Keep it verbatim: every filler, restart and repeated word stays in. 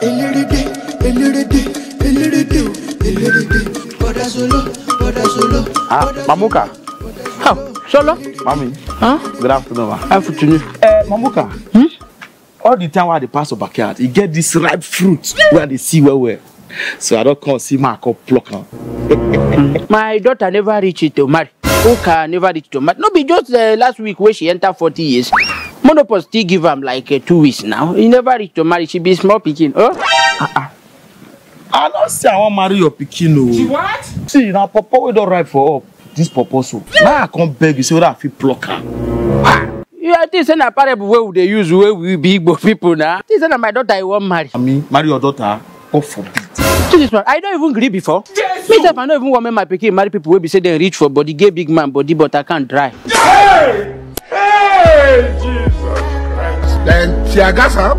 Eléré dé, eléré dé, eléré dé o, eléré dé. Bọ́dà Solo, Bọ́dà Solo. Ah, Mamuka. How? Solo? Mami. Huh? Good afternoon, ma. Afternoon. Eh, Mamuka. All the time wey I dey pass your backyard, e get this ripe fruit wey I dey see well well. So I don come see, ma, come pluck am. My daughter never reach it to marry. Uka never reach to marry. No be just uh, last week wey she enter forty years. Monopause still give am like uh, two weeks now. He never reach to marry. She be small pikin. Oh? I no say I wan marry your pikin o. What? See, na pawpaw wey don ripe for up. This pawpaw so. Now I come beg you say whether I fit pluck am. You I think say na parable wey we dey use wey we be Igbo people na. Think say na my daughter I wan marry. I mean, marry your daughter. God forbid. See this one, I don't even gree before. Me sef, I no even want make my pikin marry people wey be say dem rich for body, get big man body, but I can't dry. Hey! Hey! Jesus Christ. Then tear gas am.